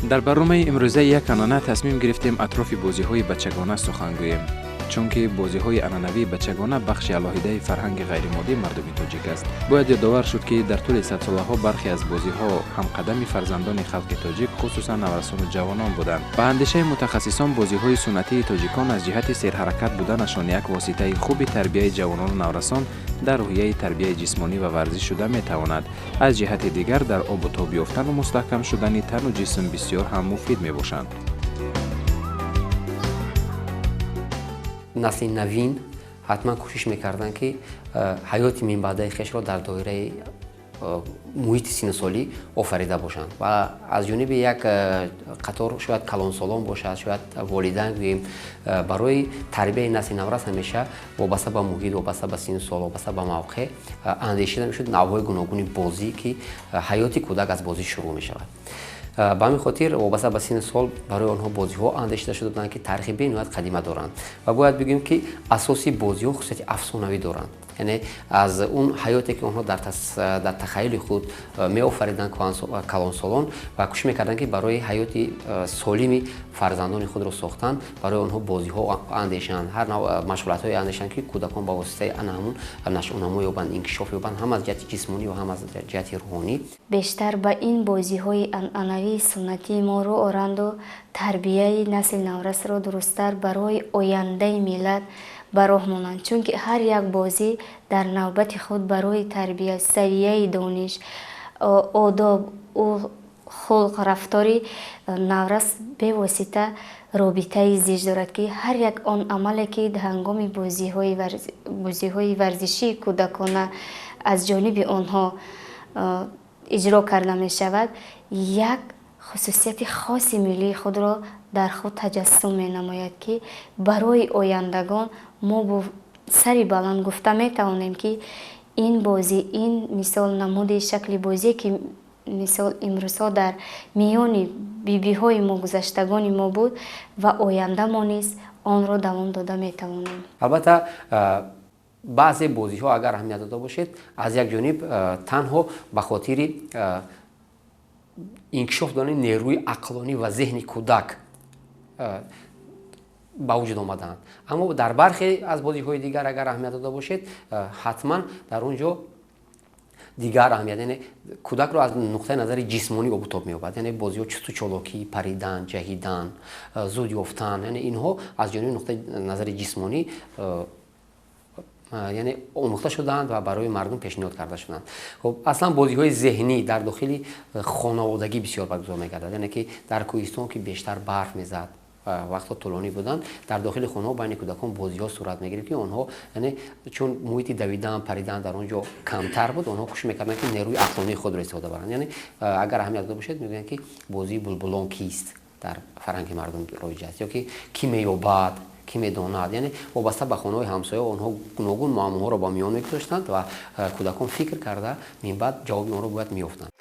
Дар барномаи имрӯзаи як анъана тасмим гирифтем атрофи бозиҳои бачагона сухан гӯем, чунки бозиҳои анъанавии бачагона бахши алоҳидаи фарҳанги ғайримоддии мардуми тоҷик аст. Бояд ёдовар шуд, ки дар тӯли садсолаҳо бархе аз бозиҳо ҳамқадами фарзандони халқи тоҷик, хусусан наврасону ҷавонон буданд. Ба андешаи мутахассисон, бозиҳои суннатии тоҷикон аз ҷиҳати серҳаракат буданашон як воситаи хуби тарбияи ҷавонону наврасон дар рӯҳияи тарбияи ҷисмонӣ ва варзиш шуда метавонад. Аз ҷиҳати дигар, дар обу тоб ёфтану мустаҳкам шудани тану ҷисм бисёр ҳам муфид мебошанд. Насли навин ҳатман кӯшиш мекарданд, ки ҳаёти минбаъдаи хешро дар доираи муҳити синнусолӣ офарида бошанд ва аз ҷониби як қатор, шояд калонсолон бошад, шояд волидайн гӯем, барои тарбияи насли наврас ҳамеша вобаста ба муҳит, вобаста ба синну сол, вобаста ба мавқеъ андешида мешуд навъҳои гуногуни бозӣ, ки ҳаёти кӯдак аз бозӣ шурӯъ мешавад. Ба ҳамин хотир вобаста ба синну сол барои онҳо бозиҳо андешида шуда буданд, ки таърихи бениҳоят қадима доранд. Ва бояд бигӯем, ки асоси бозиҳо хусусияти афсонавӣ доранд, яъне аз он ҳаёте, ки онҳо дар тахаюли худ меофариданд калонсолон ва кӯшиш мекарданд, ки барои ҳаёти солими фарзандони худро сохтан барои онҳо бозиҳо андешанд, ҳар нав машғулиятҳое андешанд, ки кӯдакон ба воситаи ана ҳамун нашъунамо ёбанд, инкишоф ёбанд, ҳам аз ҷиҳати ҷисмонӣ ва ҳам аз ҷиҳати рӯҳонӣ. Бештар ба ин бозиҳои анъанавии суннатии мо рӯ оранду тарбияи насли наврасро дурусттар барои ояндаи миллат ба роҳ монанд, чунки ҳар як бозӣ дар навбати худ барои тарбия, савияи дониш, одоб, хулқ, рафтори наврас бевосита робитаи зич дорад, ки ҳар як он амале, ки ҳангоми бозиҳои варзишии кӯдакона аз ҷониби онҳо иҷро карда мешавад, як хусусияти хоси миллии худро дар худ таҷассум менамояд, ки барои ояндагон мо бо сари баланд гуфта метавонем, ки ин бозӣ, ин мисол намуди шакли бозие, ки мисол имрӯзҳо дар миёни бибиҳои мо, гузаштагони мо буд ва оянда мо низ онро давом дода метавонем. Албатта, баъзе бозиҳо, агар аҳамият дода бошед, аз як ҷониб танҳо ба хотири инкишоф додани нерӯи ақлонӣ ва зеҳни кӯдак ба вуҷуд омадаанд, аммо дар бархе аз бозиҳои дигар, агар аҳамият дода бошед, ҳатман дар он ҷо дигар аҳамият, яъне кӯдакро аз нуқтаи назари ҷисмонӣ обутоб меёбад, яъне бозиҳо чусту чолокӣ, паридан, ҷаҳидан, зуд ёфтан, яъне инҳо аз ҷониби нуқтаи назари ҷисмонӣ, яъне омӯхта шудаанд ва барои мардум пешниҳод карда шуданд. Хуб, аслан бозиҳои зеҳнӣ дар дохили хонаводагӣ бисёр баргузор мегардад, яъне ки дар кӯҳистон, ки бештар барф мезад, вақтҳо тӯлонӣ буданд, дар дохили хонаҳо байни кӯдакон бозиҳо сурат мегирифт, ки онҳо, яъне чун муҳити давидан, паридан дар он ҷо камтар буд, онҳо кӯшиш мекарданд, ки нерӯи ақлонии худро истифода баранд. Яъне агар аҳамият дода бошед, мегӯянд, ки бозии булбулон кист дар фарҳанги мардум роиҷ аст, ё ки кӣ меёбад, кӣ медонад, яъне вобаста ба хонаҳои ҳамсоя онҳо гуногун муаммоҳоро ба миён мегузоштанд ва кӯдакон фикр карда минбаъд ҷавоби онро бояд меёфтанд.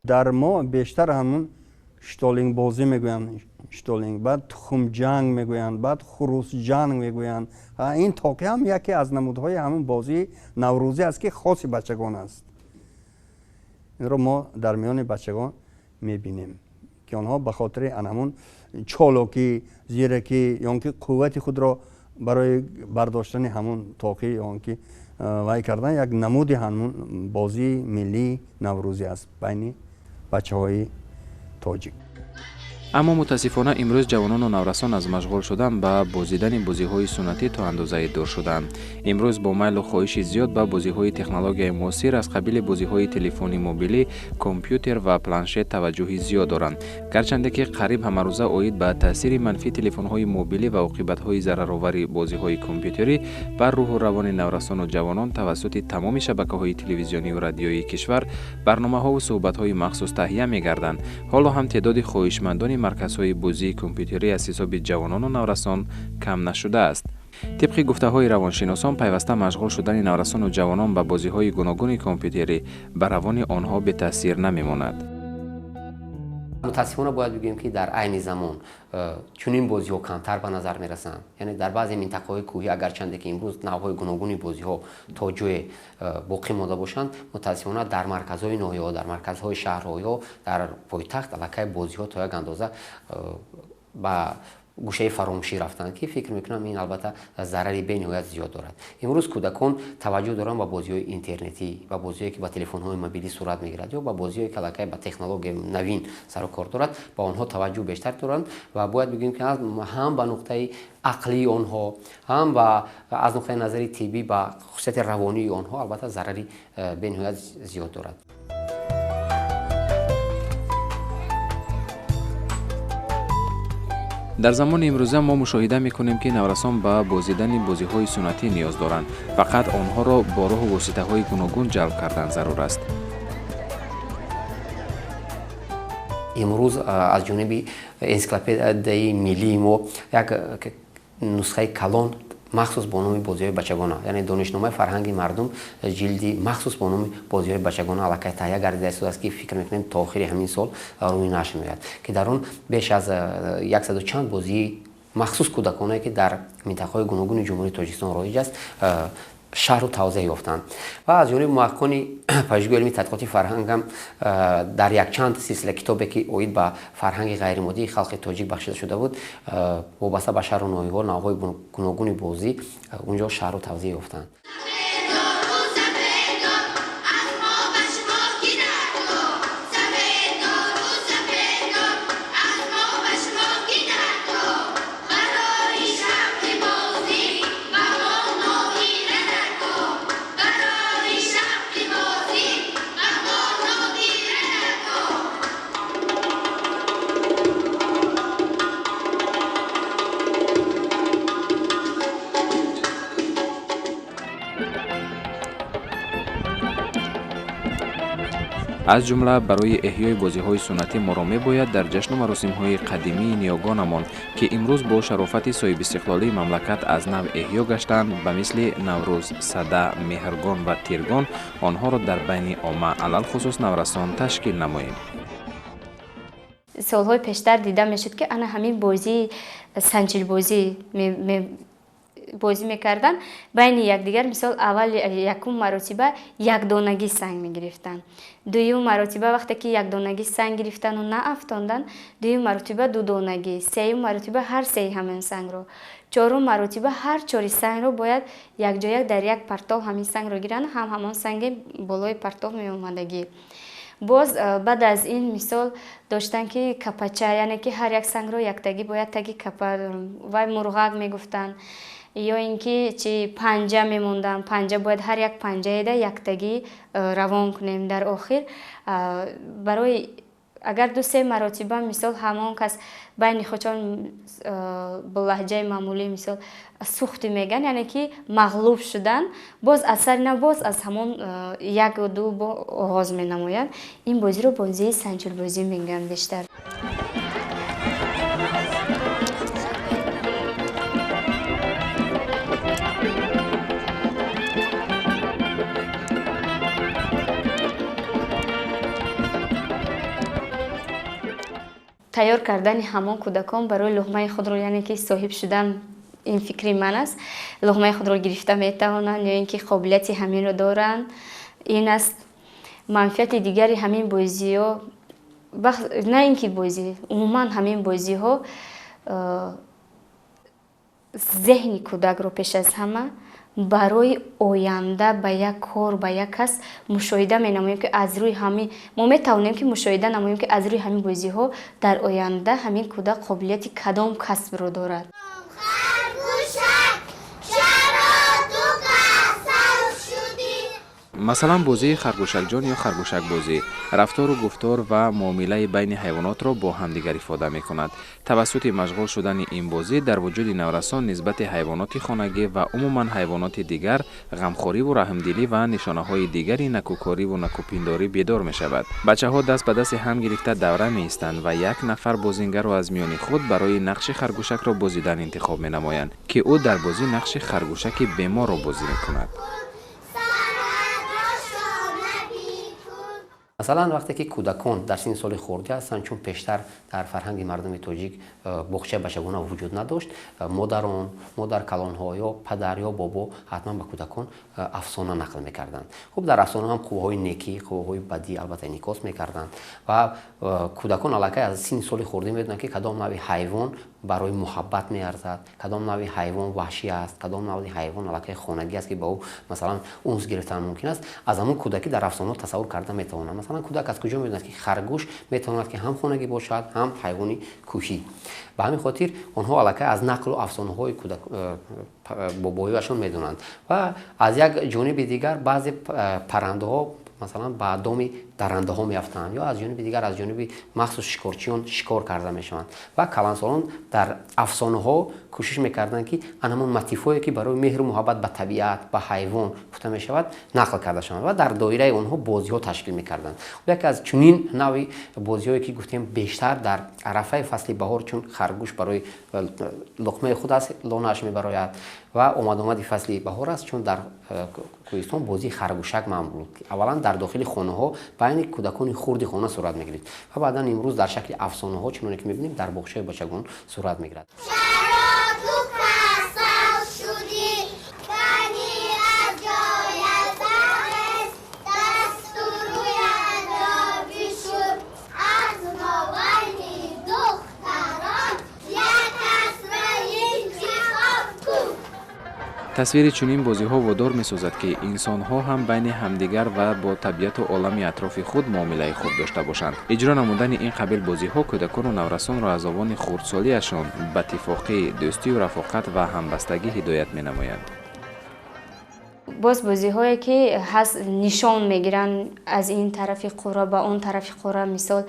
Дар мо бештар ҳамун штолингбозӣ мегӯянд, штолинг, баъд тухмҷанг мегӯянд, баъд хурусҷанг мегӯянд. Ин тоқӣ ҳам яке аз намудҳои ҳамун бозии наврӯзӣ аст, ки хоси бачагон аст. Инро мо дар миёни бачагон мебинем, ки онҳо ба хотири ан ҳамун чолокӣ, зиракӣ ё ки қуввати худро барои бардоштани ҳамун тоқӣ ё ки вай кардан як намуди ҳамун бозии миллии наврӯзӣ аст байни бачаҳои тоҷик. Аммо мутаассифона имрӯз ҷавонону наврасон аз машғул шудан ба бозидани бозиҳои суннатӣ то андозае дур шуданд. Имрӯз бо майлу хоҳиши зиёд ба бозиҳои технологияи муосир аз қабили бозиҳои телефони мобилӣ, компютер ва планшет таваҷҷӯҳи зиёд доранд. Гарчанде ки қариб ҳамарӯза оид ба таъсири манфии телефонҳои мобилӣ ва оқибатҳои зараровари бозиҳои компютерӣ бар рӯҳу равони наврасону ҷавонон тавассути тамоми шабакаҳои телевизионию радиоии кишвар барномаҳову суҳбатҳои махсус таҳия мегарданд, ҳоло ҳам теъдоди хоҳишмандони марказҳои бозии компютерӣ аз ҳисоби ҷавонону наврасон кам нашудааст. Тибқи гуфтаҳои равоншиносон, пайваста машғул шудани наврасону ҷавонон ба бозиҳои гуногуни компютерӣ ба равони онҳо бетаъсир намемонад. Мутаассифона бояд бигӯем, ки дар айни замон чунин бозиҳо камтар ба назар мерасанд. Яъне дар баъзе минтақаҳои кӯҳӣ, агарчанде ки имрӯз навъҳои гуногуни бозиҳо то ҷое боқӣ монда бошанд, мутаассифона дар марказҳои ноҳияҳо, дар марказҳои шаҳрҳо, дар пойтахт аллакай бозиҳо то як андоза ба гӯшаи фаромӯшӣ рафтанд, ки фикр мекунам ин албатта зарари бениҳоят зиёд дорад. Имрӯз кӯдакон таваҷҷӯҳ доранд ба бозиҳои интернетӣ, ба бозиҳое ки ба телефонҳои мобилӣ сурат мегирад ё ба бозиҳое ки аллакай ба технологияи навин сарукор дорад, ба онҳо таваҷҷӯҳ бештар доранд ва бояд бигӯем, ки ҳам ба нуқтаи ақлии онҳо, ҳам аз нуқтаи назари тиббӣ ба хусусияти равонии онҳо албатта зарари бениҳоят зиёд дорад. Дар замони имрӯза мо мушоҳида мекунем, ки наврасон ба бозидани бозиҳои суннатӣ ниёз доранд. Фақат онҳоро бо роҳу воситаҳои гуногун ҷалб кардан зарур аст. Имрӯз аз ҷониби энсиклопедияи миллии мо як нусхаи калон махсус бо номи бозиҳои бачагона, яъне донишномаи фарҳанги мардум ҷилди махсус бо номи бозиҳои бачагона аллакай таҳия гардида истодааст, ки фикр мекунем то охири ҳамин сол рӯи нашр меояд, ки дар он беш аз 100 чанд бозии махсус кӯдаконае, ки дар минтақаҳои гуногуни Ҷумҳурии Тоҷикистон роиҷ аст, шаҳру тавзеҳ ёфтанд. Ва аз ҷониби муҳаққиқони пажӯҳишгоҳи илмии тадқиқоти фарҳанг ҳам дар якчанд силсила китобе, ки оид ба фарҳанги ғайримоддии халқи тоҷик бахшида шуда буд, вобаста ба шаҳру ноҳияҳо навъҳои гуногуни бозӣ унҷо шаҳру тавзеҳ ёфтанд. Аз ҷумла барои эҳёи бозиҳои суннатӣ моро мебояд дар ҷашну маросимҳои қадимии ниёгонамон, ки имрӯз бо шарофати соҳибистиқлолии мамлакат аз нав эҳё гаштанд, ба мисли Наврӯз, Сада, Меҳргон ва Тиргон, онҳоро дар байни омма, алалхусус наврасон ташкил намоем. Солҳои пештар дида мешуд, ки ана ҳамин бозии санҷилбозӣ бозӣ мекарданд байни якдигар. Мисол, аввал якум маротиба якдонагӣ санг мегирифтанд, дуюм маротиба вақте ки якдонагӣ санг гирифтану наафтонданд, дуюм маротиба дудонагӣ, сеюм маротиба ҳар сеи ҳамин сангро, чорум маротиба ҳар чори сангро бояд якҷоя дар як партов ҳамин сангро гиранд, ҳам ҳамон санги болои партов меомадагӣ. Боз баъд аз ин мисол доштанд, ки капача, яъне ки ҳар як сангро яктагӣ бояд таги капа, вай мурғак мегуфтанд, ё ин ки чи панҷа мемонданд, панҷа бояд ҳар як панҷаеда яктагӣ равон кунем. Дар охир барои агар ду-се маротиба мисол ҳамон кас байни худшон бо лаҳҷаи маъмулӣ мисол сухти меган, яъне ки мағлуб шудан, боз аз сари нав боз аз ҳамон як ду оғоз менамояд. Ин бозиро бозии санҷилбозӣ мегӯянд бештар. Тайёр кардани ҳамон кӯдакон барои луғмаи худро, яъне ки соҳиб шудан, ин фикри ман аст, луғмаи худро гирифта метавонанд ё ин ки қобилияти ҳаминро доранд, ин аст. Манфиати дигари ҳамин бозиҳо, на ин ки бозӣ, умуман ҳамин бозиҳо зеҳни кӯдакро пеш аз ҳама барои оянда ба як кор, ба як кас мушоҳида менамоем, ки аз рӯи ҳамин мо метавонем ки мушоҳида намоем, ки аз рӯи ҳамин бозиҳо дар оянда ҳамин кӯдак қобилияти кадом касбро дорад. Масалан, бозии харгӯшакҷон ё харгӯшакбозӣ рафтору гуфтор ва муомилаи байни ҳайвонотро бо ҳамдигар ифода мекунад. Тавассути машғул шудани ин бозӣ дар вуҷуди наврасон нисбати ҳайвоноти хонагӣ ва умуман ҳайвоноти дигар ғамхориву раҳмдилӣ ва нишонаҳои дигари накӯкориву накӯпиндорӣ бедор мешавад. Бачаҳо даст ба дасти ҳам гирифта давра меистанд ва як нафар бозингарро аз миёни худ барои нақши харгӯшакро бозидан интихоб менамоянд, ки ӯ дар бозӣ нақши харгӯшаки беморро бозӣ мекунад. Масалан, вақте ки кӯдакон дар синни соли хурдӣ ҳастанд, чун пештар дар фарҳанги мардуми тоҷик боғчаи бачагона вуҷуд надошт, модарон, модаркалонҳо ё падар ё бобо ҳатман ба кӯдакон афсона нақл мекарданд. Хуб, дар афсона ҳам қувваҳои некӣ, қувваҳои бадӣ албатта инъикос мекарданд ва кӯдакон аллакай аз синни соли хурдӣ медонанд, ки кадом навъи ҳайвон барои муҳаббат меарзад, кадом навъи ҳайвон ваҳшӣ аст, кадом навъи ҳайвон аллакай хонагӣ аст, ки ба ӯ масалан унс гирифтан мумкин аст. Аз ҳамон кӯдакӣ дар афсонаҳо тасаввур карда метавонанд. Масалан, кӯдак аз куҷо медонад, ки харгӯш метавонад ки ҳам хонагӣ бошад, ҳам ҳайвони кӯҳӣ. Ба ҳамин хотир онҳо аллакай аз нақлу афсонаҳои кӯдак бобоёшон медонанд. Ва аз як ҷониби дигар баъзе паррандаҳо масалан ба доми дарандаҳо меафтанд ё аз ҷониби дигар аз ҷониби махсус шикорчиён шикор карда мешаванд. Ва калонсолон дар афсонаҳо кӯшиш мекарданд, ки ан ҳамон мотивҳое, ки барои меҳру муҳаббат ба табиат, ба ҳайвон гуфта мешавад, нақл карда шаванд ва дар доираи онҳо бозиҳо ташкил мекарданд. Яке аз чунин навъи бозиҳое, ки гуфтем, бештар дар арафаи фасли баҳор, чун харгӯш барои луқмаи худ аст, лонааш мебарояд ва омадомади фасли баҳор аст, чун дар кӯҳистон бозии харгӯшак маъмул буд. Аввалан дар дохили хонаҳо байни кӯдакони хурди хона сурат мегирифт ва баъдан имрӯз дар шакли афсонаҳо, чуноне ки мебинем, дар боғчаи бачагон сурат мегирад. Тасвири чунин бозиҳо водор месозад, ки инсонҳо ҳам байни ҳамдигар ва бо табиату олами атрофи худ муомилаи хуб дошта бошанд. Иҷро намудани ин қабил бозиҳо кӯдакону наврасонро аз овони хурдсолиашон ба тифоқӣ, дӯстию рафоқат ва ҳамбастагӣ ҳидоят менамоянд. Боз бозиҳое ки ҳаст, нишон мегиранд аз ин тарафи қурра ба он тарафи қурра, мисол,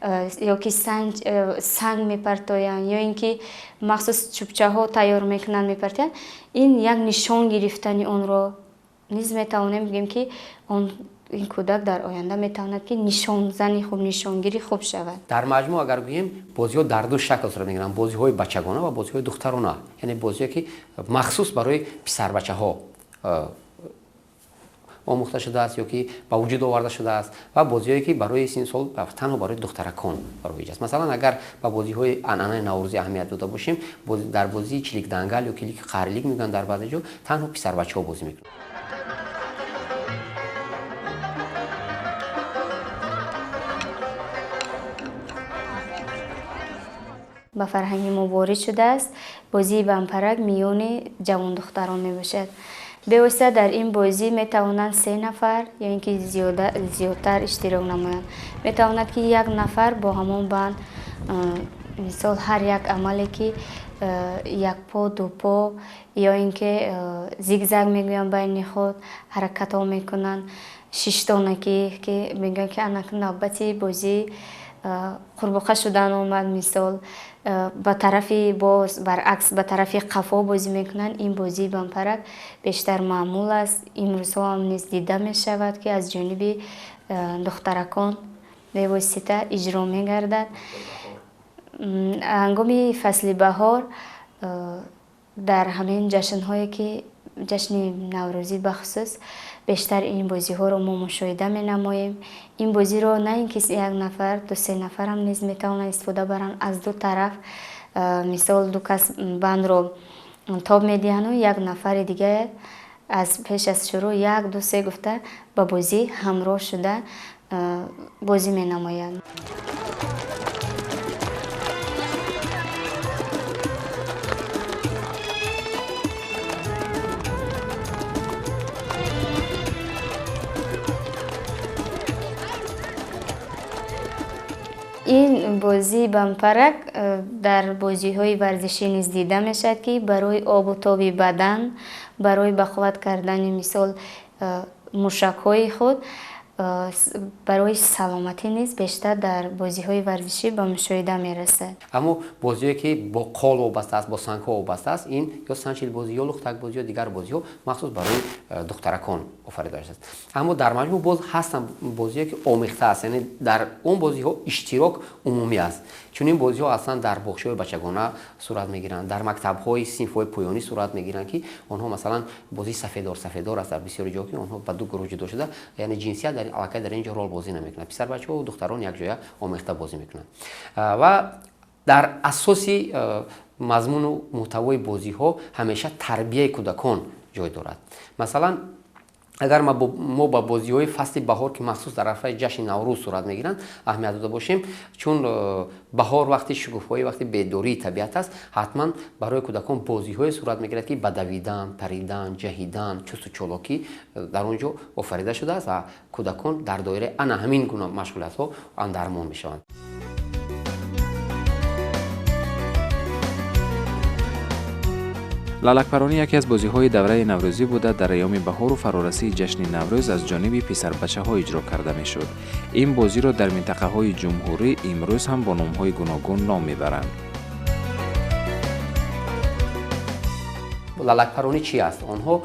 ё ки санг мепартоянд, ё ин ки махсус чӯбчаҳо тайёр мекунанд, мепартоянд. Ин як нишон гирифтани онро низ метавонем бигӯем, ки ин кӯдак дар оянда метавонад ки нишонзани хуб, нишонгири хуб шавад. Дар маҷмӯъ агар гӯем, бозиҳо дар ду шакл сурат мегиранд: бозиҳои бачагона ва бозиҳои духтарона, яъне бозиҳое ки махсус барои писарбачаҳо омӯхта шудааст ё ки ба вуҷуд оварда шудааст, ва бозиҳое ки барои синни сол танҳо барои духтаракон роиҷ аст. Масалан, агар ба бозиҳои анъанаи наврӯзӣ аҳамият дода бошем, дар бозии чиликдангал ё килики қарилик мегӯянд, дар баъзе ҷо танҳо писарбачаҳо бозӣ мекунанд. Ба фарҳанги мо ворид шудааст. Бозии бампарак миёни ҷавондухтарон мебошад. Бевосита дар ин бозӣ метавонанд се нафар ё ин ки зиёдтар иштирок намоянд. Метавонад ки як нафар бо ҳамон банд, мисол, ҳар як амале ки як по, ду по ё ин ки зигзаг мегӯянд, байни худ ҳаракатҳо мекунанд, шиштонакӣ, ки мегӯянд, ки анак навбати бозӣ қурбоқа шудан омад, мисол, ба тарафи боз баръакс ба тарафи қафо бозӣ мекунанд. Ин бозии бампарак бештар маъмул аст, имрӯзҳо ҳам низ дида мешавад, ки аз ҷониби духтаракон бевосита иҷро мегардад. Ҳангоми фасли баҳор, дар ҳамин ҷашнҳое ки ҷашни наврӯзӣ бахусус, бештар ин бозиҳоро мо мушоҳида менамоем. Ин бозиро на ин ки як нафар, ду се нафарам низ метавонанд истифода баранд аз ду тараф. Мисол, ду кас бандро тоб медиҳанду як нафари дигар Аз пеш аз шурӯъ 1, 2, 3 гуфта ба бозӣ ҳамроҳ шуда бозӣ менамоянд. Ин бозии бампарак дар бозиҳои варзишӣ низ дида мешавад, ки барои обу тоби бадан, барои ба қувват кардани мисол мушакҳои худ, барои саломатӣ низ бештар дар бозиҳои варзишӣ ба мушоҳида мерасад. Аммо бозиҳое ки бо қол вобаста аст, бо сангҳо вобаста аст, ин ё санчилбозӣ, ё лухтакбозӣ, ё дигар бозиҳо махсус барои духтаракон офарида шудааст. Аммо дар маҷмӯъ боз ҳастанд бозиҳое ки омехта аст, яъне дар он бозиҳо иштирок умумӣ аст. Чунин бозиҳо аслан дар боғчаҳои бачагона сурат мегиранд, дар мактабҳои синфҳои поёнӣ сурат мегиранд, ки онҳо масалан бозии сафедор сафедор аст дар бисёри ҷо, ки онҳо ба ду гурӯҳ ҷудо шуда, яъне ҷинсият дар аллакай дар ин ҷо рол бозӣ намекунад. Писарбачаҳо ва духтарон якҷоя омехта бозӣ мекунанд. Ва дар асоси мазмуну муҳтавои бозиҳо ҳамеша тарбияи кӯдакон ҷой дорад. Масалан, агар мо ба бозиҳои фасли баҳор, ки махсус дар арафаи ҷашни Наврӯз сурат мегиранд, аҳамият дода бошем, чун баҳор вақти шукуфоӣ, вақти бедории табиат аст, ҳатман барои кӯдакон бозиҳое сурат мегирад, ки ба давидан, паридан, ҷаҳидан, чусту чолокӣ дар он ҷо офарида шудааст ва кӯдакон дар доираи ана ҳамин гуна машғулиятҳо андармон мешаванд. Лалакпаронӣ яке аз бозиҳои давраи наврӯзӣ буда, дар айёми баҳору фарорасии ҷашни Наврӯз аз ҷониби писарбачаҳо иҷро карда мешуд. Ин бозиро дар минтақаҳои ҷумҳурӣ имрӯз ҳам бо номҳои гуногун ном мебаранд. Лалакпаронӣ чи аст? Онҳо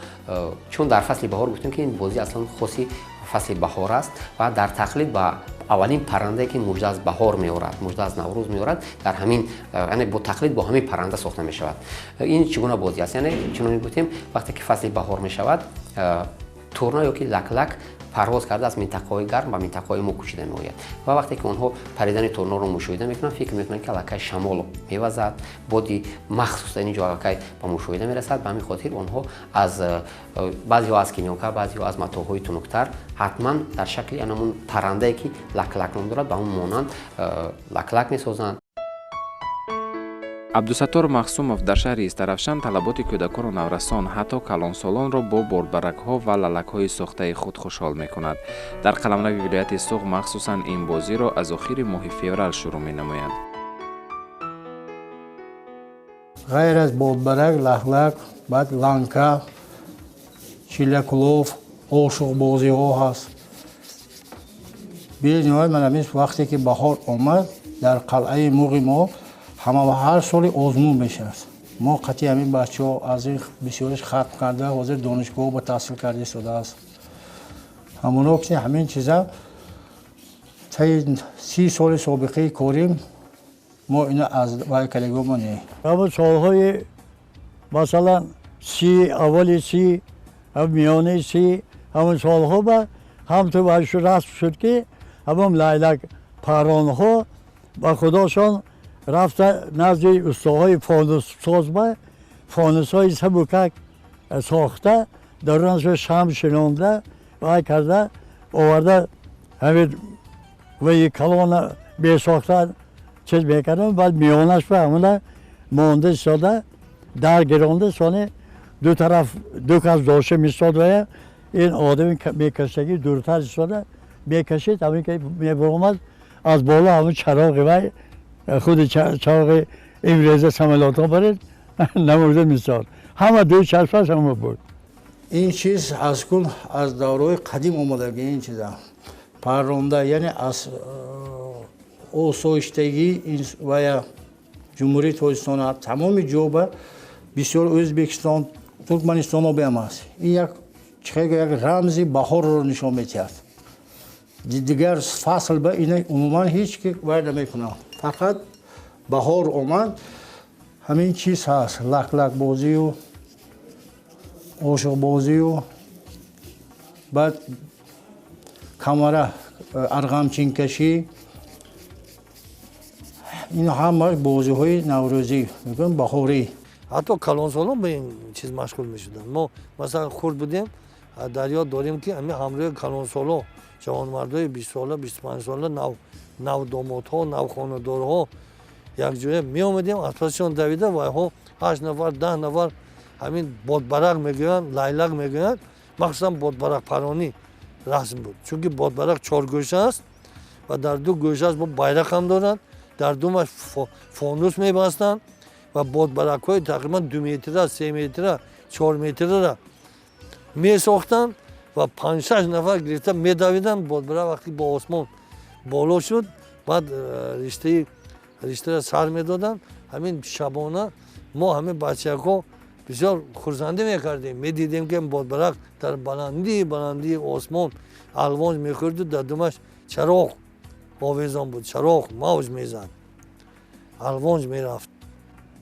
чун дар фасли баҳор гуфтем, ки ин бозӣ аслан хоси фасли баҳор аст ва дар тақлид ба аввалин паррандае, ки мужда аз баҳор меорад, мужда аз Наврӯз меорад, дар ҳамин, яъне бо тақлид бо ҳамин парранда сохта мешавад. Ин чӣ гуна бозӣ аст? Яъне чунон гуфтем, вақте ки фасли баҳор мешавад, турна ё ки лаклак парвоз карда аз минтақаҳои гарм ба минтақаҳои мо кӯчида меояд ва вақте ки онҳо паридани турноро мушоҳида мекунанд, фикр мекунанд, ки аллакай шамол мевазад, боди махсус дар ин ҷо аллакай ба мушоҳида мерасад. Ба ҳамин хотир онҳо аз баъзеҳо аз кинёка, баъзеҳо аз матоъҳои тунуктар ҳатман дар шакли анамун паррандае, ки лаклак ном дорад, ба он монанд лаклак месозанд. Абдусаттор Махсумов дар шаҳри Истаравшан талаботи кӯдакону наврасон, ҳатто калонсолонро бо борбаракҳо ва лалакҳои сохтаи худ хушҳол мекунад. Дар қаламрави вилояти Суғд махсусан ин бозиро аз охири моҳи феврал шурӯъ менамоянд. Ғайр аз бодбарак, лахлак, баъд ланка, чиллакулов, ошуқбозиҳо ҳаст. Бениҳоят ман ҳамин вақте ки баҳор омад, дар қалъаи муғи мо ҳама ҳар соли озмун мешавад. Мо қатъи ҳамин бачаҳо аз ин бисёриш хатм карда, ҳозир донишгоҳ ба таҳсил карда истодааст. Ҳамоно ки ҳамин чиза таи 30 соли собиқаи корим мо ина аз вай калегома не. Ҳамон солҳои масалан 30, аввали 30, миёнаи 30, ҳамон солҳо ба ҳамту вайшу расм шуд, ки ҳамон лайлак парронҳо ба худошон рафта назди устоҳои фонуссоз ба фонусҳои сабукак сохта, дар онашо шам шинонда вай карда оварда, ҳамин ваи калона бесохта чиз мекардам, баъд миёнаш ба ҳамона монда истода дар гиронда, сони ду тараф ду кас дошта мистод вая ин одами мекашагӣ дуртар истода мекашид, ҳамин ки мебаромад аз боло ҳамин чароғи вай худи чароғи имрӯза самолётҳо баред намурда мисол ҳама ду чашмаш ҳама буд. Ин чиз аз кун аз давраҳои қадим омадаги ин чиза парронда, яъне аз осоиштагӣ вая Ҷумҳурии Тоҷикистон тамоми ҷоба бисёр Ӯзбекистон, Туркманистон обиам аст. Ин як як рамзи баҳорро нишон медиҳад. Дигар фасл ба ина умуман ҳеҷ ки вай намекунад. Фақат баҳор омад, ҳамин чиз ҳаст, лаклакбозию ошуқбозию баъд камара арғамчинкашӣ, ин ҳама бозиҳои наврӯзӣ мегӯям баҳорӣ. Ҳатто калонсолон ба ин чиз машғул мешуданд. Мо масалан хурд будем, дар ёд дорем, ки ҳамин ҳамроҳи калонсоло, ҷавонмардои 20 сола, 25 сола, навдомодҳо, навхонадорҳо якҷоя меомадем, аз пасшон давида, вайҳо ҳашт нафар, 10 нафар ҳамин бодбарак мегӯянд, лайлак мегӯянд. Махсусан бодбаракпаронӣ расм буд, чунки бодбарак чоргӯша аст ва дар ду гӯшааш бо байрақ ҳам дорад, дар думаш фонус мебастанд ва бодбаракҳои тақрибан 2 метра, 3 метра, 4 метрара месохтанд ва панҷ-шаш нафар гирифта медавиданд. Бодбарак вақте бо осмон боло шуд, баъд риштаро сар медоданд. Ҳамин шабона мо, ҳамин бачакҳо, бисёр хурсандӣ мекардем, медидем, ки бодбарак дар баландии баландии осмон алвонҷ мехӯрду дар думаш чароғ овезон буд, чароғ мавҷ мезад, алвонҷ мерафт.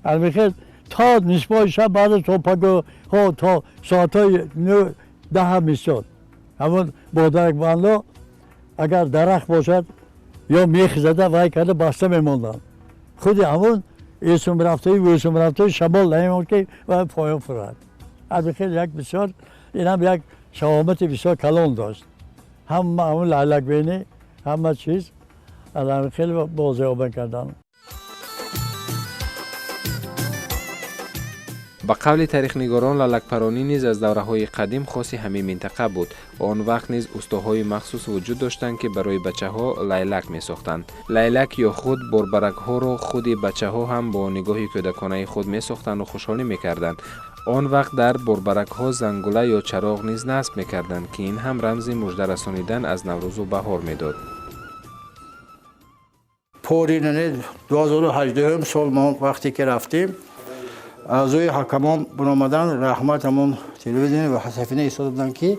Албихел то нисфои шаб, баъд то пагоҳҳо, то соатҳои 9, 10 мешуд. Ҳамон бодарак бандо агар дарахт бошад ё мех зада вай карда баста мемонданд. Худи ҳамон эсум рафтаи весум рафтаи шамол намемонд, ки вай поён фурад. Албихел як бисёр инам як шаҳомати бисёр калон дошт. Ҳама ҳамон лайлакбинӣ, ҳама чиз хеле бозиҳо мекарданд. Ба қавли тарихнигорон, лалакпаронӣ низ аз давраҳои қадим хоси ҳамин минтақа буд. Он вақт низ устоҳои махсус вуҷуд доштанд, ки барои бачаҳо лайлак месохтанд. Лайлак ё худ борбаракҳоро худи бачаҳо ҳам бо нигоҳи кӯдаконаи худ месохтанду хушҳолӣ мекарданд. Он вақт дар борбаракҳо зангула ё чароғ низ насб мекарданд, ки ин ҳам рамзи мужда расонидан аз наврӯзу баҳор медод. Пори 2018 сол мо вақте ки рафтем, аъзои ҳакамон баромадан, раҳмат, ҳамон телевизион ва сафина истода буданд, ки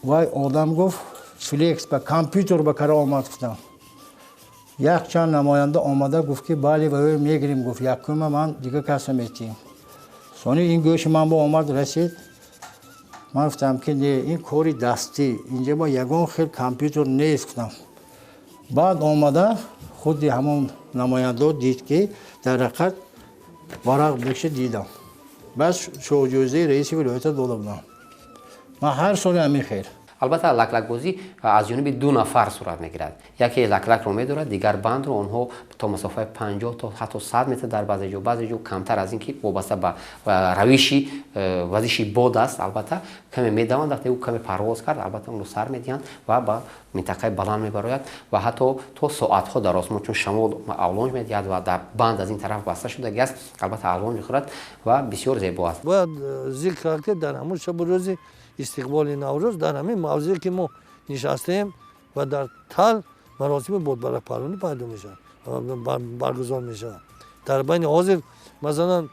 вай одам гуфт, флекс ба компютер ба кара омад. Гуфтам, якчанд намоянда омада гуфт, ки бале, ваё мегирем. Гуфт, якума ман дигар каса метиҳем. Сони ин гӯши ман бо омад расид. Ман гуфтам, ки не, ин кори дастӣ, инҷа мо ягон хел компютер нест, гуфтам. Баъд омада худи ҳамон намояндао дид, ки дар ҳақиқат варақ бекша дидам. Баъд шоҳҷоизаи раиси вилоята дода будам ман ҳар соли ҳамин хел. Албатта, лаклакбозӣ аз ҷониби ду нафар сурат мегирад. Яке лаклакро медорад, дигар бандро. Онҳо то масофаи 50 то ҳатто 100 метр, дар баъзе ҷо, баъзе ҷо камтар аз ин, ки вобаста ба равиши вазиши бод аст, албатта, каме медаванд. Вақте ӯ каме парвоз кард, албатта, онро сар медиҳанд ва ба минтақаи баланд мебарояд ва ҳатто то соатҳо дар осмон, чун шамол авлонҷ медиҳад ва дар банд аз ин тараф баста шудагӣ аст, албатта, авлонҷ мехӯрад ва бисёр зебо аст. Бояд зикр кард, ки дар ҳамон шабу рӯзи истиқболи Наврӯз дар ҳамин мавзее, ки мо нишастаем, ва дар тал маросими бодбаракпаронӣ пайдо мешавад, баргузор мешавад. Дар байни ҳозир, масалан,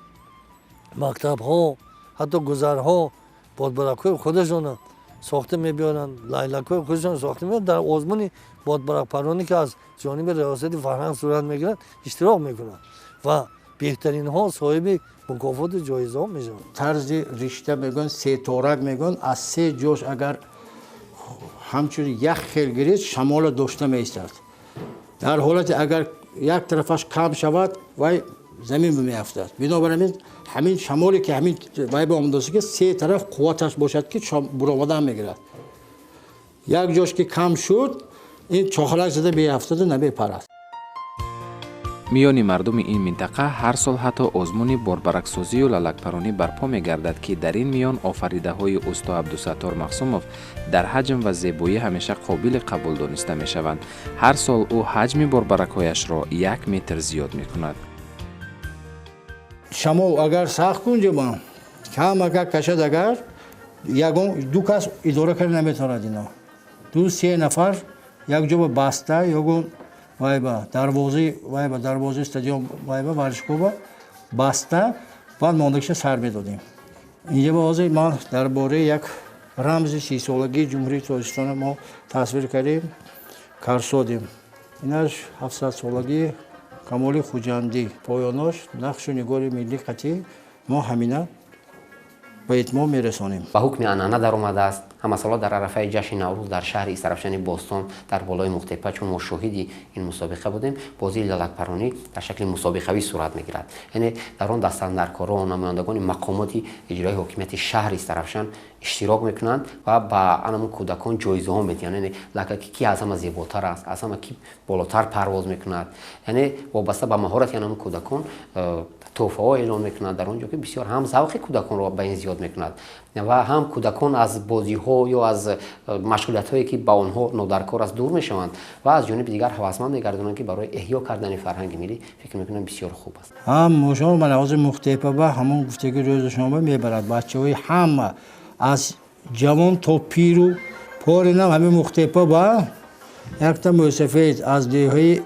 мактабҳо, ҳатто гузарҳо бодбаракҳои худашона сохта мебиёранд, лайлакҳои худашон сохта мебиёранд, дар озмуни бодбаракпаронӣ, ки аз ҷониби Риёсати фарҳанг сурат мегирад, иштирок мекунанд ва беҳтаринҳо соҳиби мукофоту ҷоизаҳо мешаванд. Тарзи ришта мегӯянд, сеторак мегӯянд. Аз се ҷош агар ҳамчун як хел гирид, шамола дошта меистад. Дар ҳолате агар як тарафаш кам шавад, вай замин меафтад. Бинобар ҳамин, ҳамин шамоле ки ҳамин вай ба омадааст, ки се тараф қувваташ бошад, ки буромадан мегирад. Як ҷош ки кам шуд, ин чохалак зада меафтаду намепарад. Миёни мардуми ин минтақа ҳар сол ҳатто озмуни борбараксозию лалакпаронӣ барпо мегардад, ки дар ин миён офаридаҳои усто Абдусаттор Махсумов дар ҳаҷм ва зебоӣ ҳамеша қобили қабул дониста мешаванд. Ҳар сол ӯ ҳаҷми борбаракҳояшро 1 метр зиёд мекунад. Шамол агар сахт кунҷаба кам агар кашад, агар ягон ду кас идора карда наметавонад, ино ду се нафар якҷо ба баста ягон вайба дарвозаи, вайба дарвозаи стадион, вайба варзишгоҳба баста, баъд мондагиша сар медодем. Инҷа ба ҳозир ман дар бораи як рамзи 30-солагии Ҷумҳурии Тоҷикистона мо тасвир кардем, карсодем. Инаш 700-солагии Камоли Хуҷандӣ, поёнош нақшу нигори миллӣ қатӣ мо ҳамина. ба итмом мерасонем. Ба ҳукми анъана даромадааст. Ҳамасола дар арафаи ҷашни Наврӯз дар шаҳри Истаравшани Бостон дар болои Мухтепа, чун мо шоҳиди ин мусобиқа будем, бозии лалакпаронӣ дар шакли мусобиқавӣ сурат мегирад. Яъне дар он дастандаркорон, намояндагони мақомоти иҷроии ҳокимияти шаҳри Истаравшан иштирок мекунанд ва ба анамун кӯдакон ҷоизаҳо медиҳанд. Яъне лака ки аз ҳама зеботар аст, аз ҳама ки болотар парвоз мекунад. Яъне вобаста ба маҳорати анамун кӯдакон тӯҳфаҳо эълон мекунанд дар он ҷо, ки бисёр ҳам завқи кӯдаконро ба ин зиёд мекунад ва ҳам кӯдакон аз бозиҳо ё аз машғулиятҳое ки ба онҳо нодаркор аст дур мешаванд ва аз ҷониби дигар ҳавасманд мегардонанд, ки барои эҳё кардани фарҳанги миллӣ фикр мекунам бисёр хуб аст. Ҳам шумо ман ҳозир Мухтепа ба ҳамон гуфтаги рӯзашон мебарад бачаҳои ҳама аз ҷавон то пиру поринам ҳамин Мухтепа ба якта мӯсафед аз деҳаи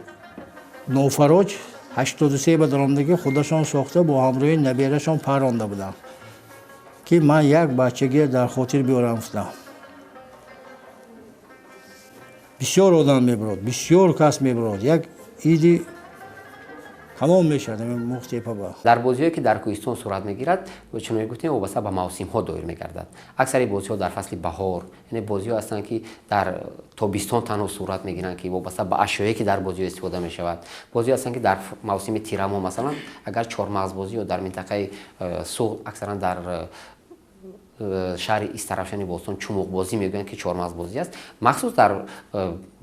Нофароҷ 83 ба даромадагӣ худашон сохта бо ҳамроҳи наберашон паронда буданд, ки ман як бачагия дар хотир биёрам гуфтам. Бисёр одам мебурод, бисёр кас мебурод, як иди тамом мешавад Мухтепа ба. Дар бозиҳое ки дар кӯҳистон сурат мегирад, чуноне гуфтем, вобаста ба мавсимҳо доир мегардад. Аксари бозиҳо дар фасли баҳор, яъне бозиҳо ҳастанд ки дар тобистон танҳо сурат мегиранд, ки вобаста ба ашёе ки дар бозиҳо истифода мешавад. Бозиҳо ҳастанд ки дар мавсими тирамоҳ, масалан, агар чормағзбозӣ ё дар минтақаи Суғд аксаран дар шаҳри Истаравшани Бостон чумуқбозӣ мегӯянд, ки чормағзбозӣ аст, махсус дар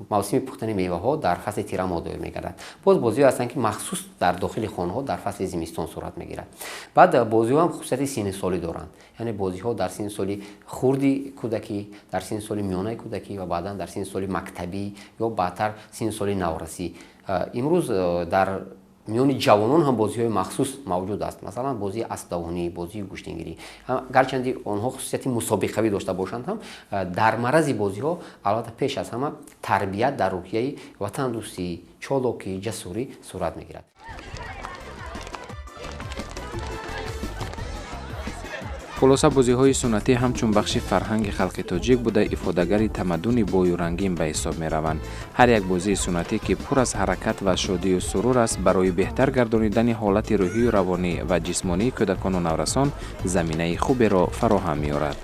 мавсими пухтани меваҳо дар фасли тирамоҳ доир мегардад. Боз бозиҳо ҳастанд ки махсус дар дохили хонаҳо дар фасли зимистон сурат мегирад. Баъд бозиҳо ҳам хусусияти синни солӣ доранд, яъне бозиҳо дар синни соли хурди кӯдакӣ, дар синни соли миёнаи кӯдакӣ ва баъдан дар синни соли мактабӣ ё баъдтар синни соли наврасӣ. Имрӯз дар миёни ҷавонон ҳам бозиҳои махсус мавҷуд аст, масалан бозии аспдавонӣ, бозии гӯштингирӣ. Гарчанди онҳо хусусияти мусобиқавӣ дошта бошанд ҳам, дар марази бозиҳо албатта пеш аз ҳама тарбият дар рӯҳияи ватандӯстӣ, чолокӣ, ҷасурӣ сурат мегирад. Хулоса, бозиҳои суннатӣ ҳамчун бахши фарҳанги халқи тоҷик буда, ифодагари тамаддуни бою рангин ба ҳисоб мераванд. Ҳар як бозии суннатӣ, ки пур аз ҳаракат ва шодию сурур аст, барои беҳтар гардонидани ҳолати рӯҳию равонӣ ва ҷисмонии кӯдакону наврасон заминаи хуберо фароҳам меорад.